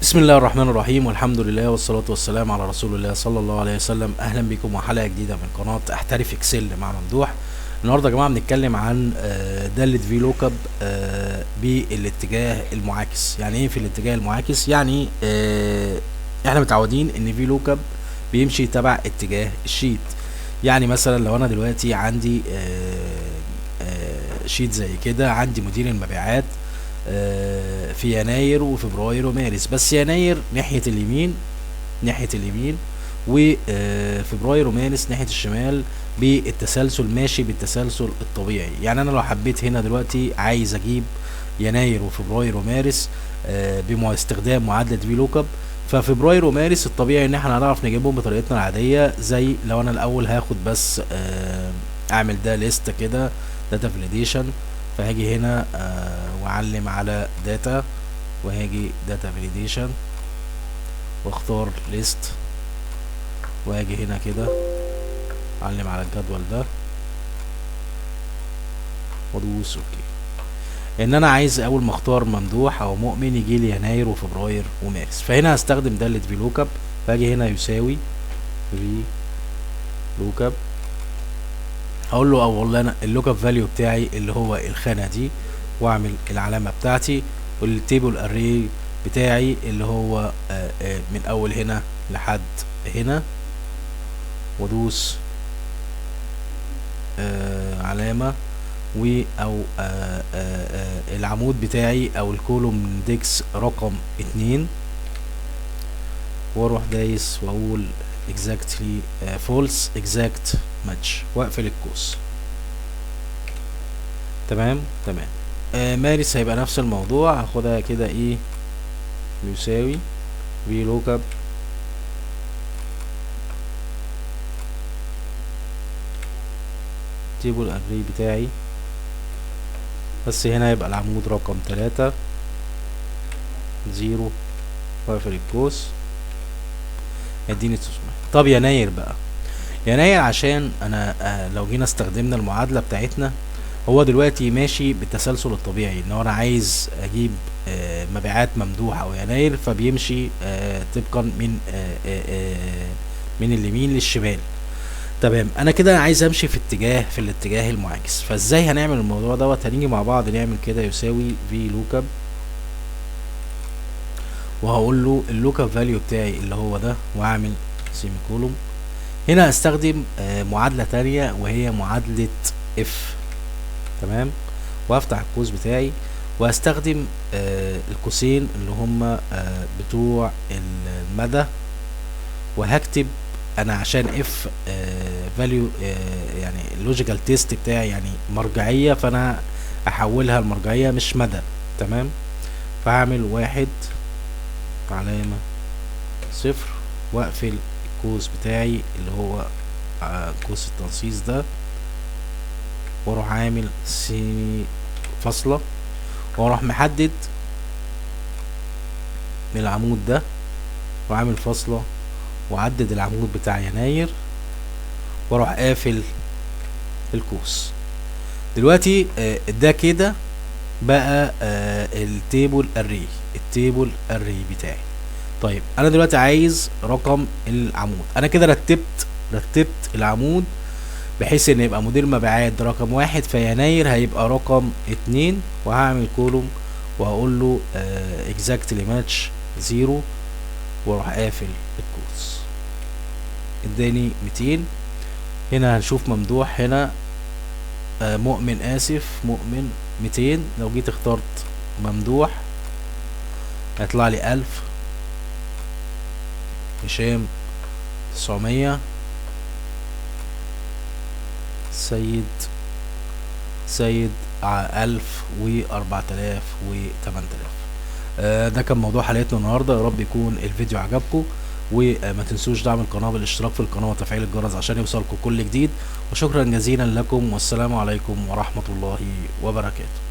بسم الله الرحمن الرحيم، والحمد لله والصلاة والسلام على رسول الله صلى الله عليه وسلم. اهلا بكم وحلقة جديدة من قناة احترف Excel مع ممدوح. النهارده يا جماعة بنتكلم عن دالة VLOOKUP بالاتجاه المعاكس. يعني ايه في الاتجاه المعاكس؟ يعني احنا متعودين ان VLOOKUP بيمشي تبع اتجاه ال sheet. يعني مثلا لو انا دلوقتي عندي sheet زي كده، عندي مدير المبيعات في يناير وفبراير ومارس، بس يناير ناحية اليمين، ناحية اليمين، وفبراير ومارس ناحية الشمال بالتسلسل، ماشي بالتسلسل الطبيعي. يعني انا لو حبيت هنا دلوقتي عايز اجيب يناير وفبراير ومارس باستخدام معادلة VLOOKUP، ففبراير ومارس الطبيعي ان احنا هنعرف نجيبهم بطريقتنا العادية. زي لو انا الاول هاخد بس اعمل ده list كده data validation، فهاجي هنا واعلم على data، وهاجي data validation واختار list، وهاجي هنا كده اعلم على الجدول ده وادوس okay. ان انا عايز اول ما اختار ممدوح او مؤمن يجي لي يناير وفبراير ومارس، فهنا هستخدم دالة VLOOKUP. فاجي هنا يساوي VLOOKUP، اقول له او والله انا ال lookup value بتاعي اللي هو الخانة دي، واعمل العلامة بتاعتي، وال table array بتاعي اللي هو من اول هنا لحد هنا، وادوس علامة و او العمود بتاعي او ال column index رقم 2، واروح دايس واقول exactly false exact match واقفل القوس. تمام تمام. مارس هيبقى نفس الموضوع، هاخدها كده ايه يساوي VLOOKUP table array بتاعي، بس هنا يبقى العمود رقم 3 0 واقفل القوس، اديني 900. طب يناير بقى، يناير عشان انا لو جينا استخدمنا المعادلة بتاعتنا، هو دلوقتي ماشي بالتسلسل الطبيعي ان انا عايز اجيب مبيعات ممدوح او يناير، فبيمشي طبقا من اليمين للشمال. تمام، انا كده عايز امشي في الاتجاه المعاكس، فازاي هنعمل الموضوع دوت؟ هنيجي مع بعض نعمل كده يساوي VLOOKUP، وهقول له ال lookup value بتاعي اللي هو ده، واعمل semicolon. هنا هستخدم معادلة تانية وهي معادلة if. تمام، وافتح القوس بتاعي وهستخدم القوسين اللي هم بتوع المدى، وهكتب انا عشان if value يعني ال logical test بتاعي يعني مرجعية، فانا احولها لمرجعية مش مدى. تمام، فهعمل 1 علامة 0 واقفل القوس بتاعي اللي هو قوس التنصيص ده، واروح عامل semi فاصلة، واروح محدد من العمود ده وعامل فاصلة، وعدد العمود بتاع يناير، واروح قافل القوس. دلوقتي ده كده بقى ال table array، ال table array بتاعي. طيب انا دلوقتي عايز رقم العمود، انا كده رتبت العمود بحيث ان يبقى مدير مبيعات رقم 1 في يناير هيبقى رقم 2، وهعمل column وهقول له exactly match 0، واروح قافل القوس. اداني 200. هنا هنشوف ممدوح، هنا مؤمن، اسف مؤمن 200. لو جيت اخترت ممدوح هيطلع لي 1000، هشام 900، سيد 1000 و4000 و8000. ده كان موضوع حلقتنا النهارده، يا رب يكون الفيديو عجبكم، وما تنسوش دعم القناة بالاشتراك في القناة وتفعيل الجرس عشان يوصلكم كل جديد. وشكرا جزيلا لكم، والسلام عليكم ورحمة الله وبركاته.